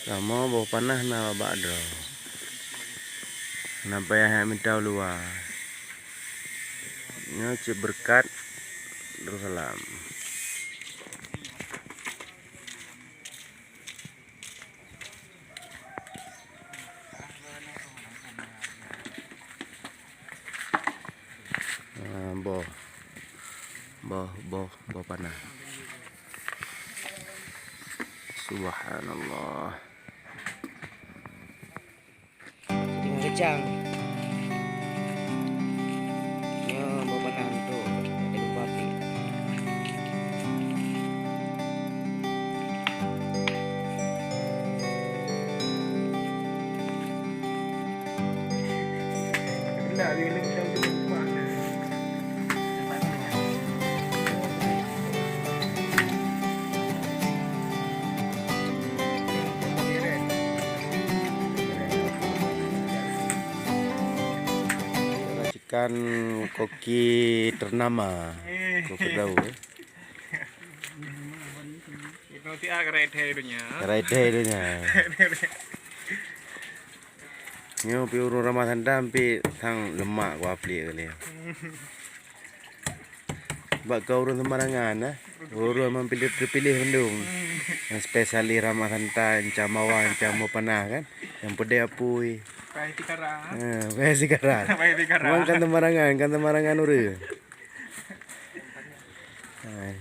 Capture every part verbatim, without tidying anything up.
Kamoe boh panah na bak droe. Na payah jak mita u luwa. Nyoe cit beureukat Darussalam. Ah, boh. Boh, boh, boh panah. Subhanallah. Teungoh keucang. Nyoe boh panah untuk, untuk bak api. Racikan koki ternama. Kopi tahu, eh. Itu si A karai thai dunia. Karai thai dunia. Nyoe pih ureueng Ramasanta pih sang lemak kuah pliek kali. Bak keu ureueng sembarangan, eh. Ureueng memang pilih, terpilih mandum. Yang spesialis Ramasanta, encam bawang, encam boh panah kan. Yang peudeh apui. Pai tikara. Ha, pai tikara. Pai tikara. Memang kan sembarangan, kan sembarangan ureueng. Hai.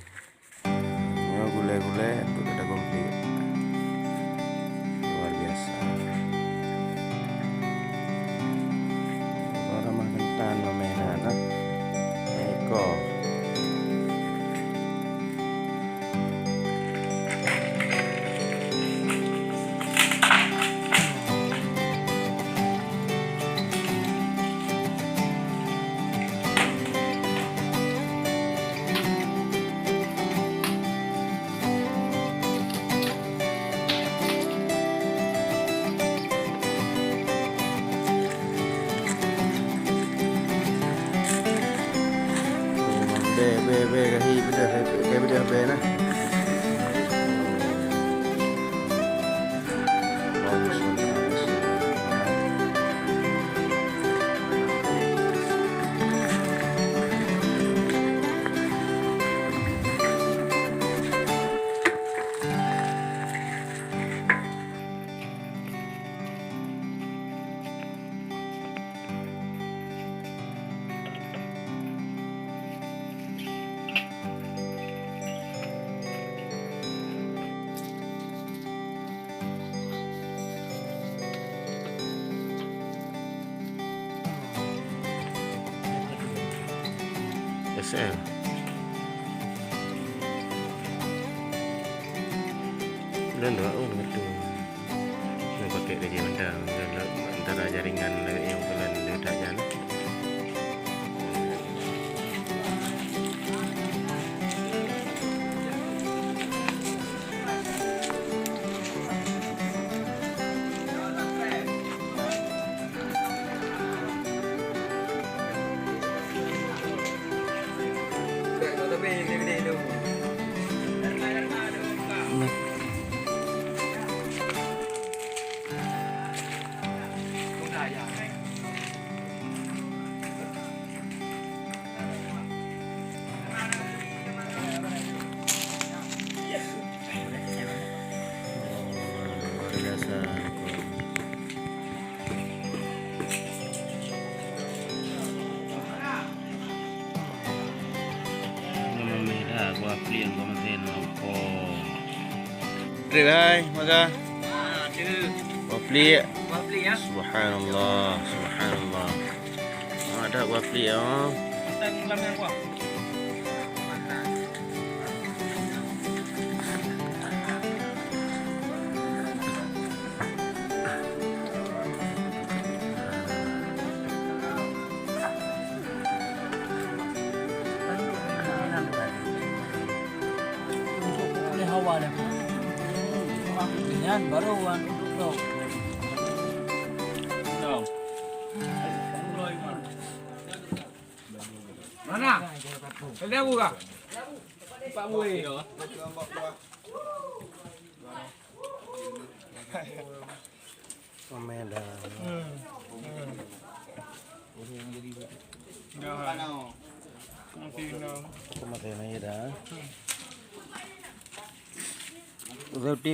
Nyoe gulai-gulai untuk dada komplit. Luar biasa. Orang mah kentan memang anak. Eko. Bèe, bèe, bèe, gahi beudoh, gahi beudoh bèe na. S L. Lôn dua, oh, betul. Nyoe pakai lagèe mantong, antara jaringan lagèe nyang bukan le that nyan. Nama merah, buah peliang kau masih nampak. Trek hai, maka. Ah, trek. Buah peliang. Buah peliang, ya. Subhanallah, subhanallah. Ada buah peliang. Nyan baru wan duduk. Mana? Ada buka? Pak Bui. Pemain dah. Hmm. Hmm. Dah. Masih dah. Aku masih naik dah. Hmm. Roti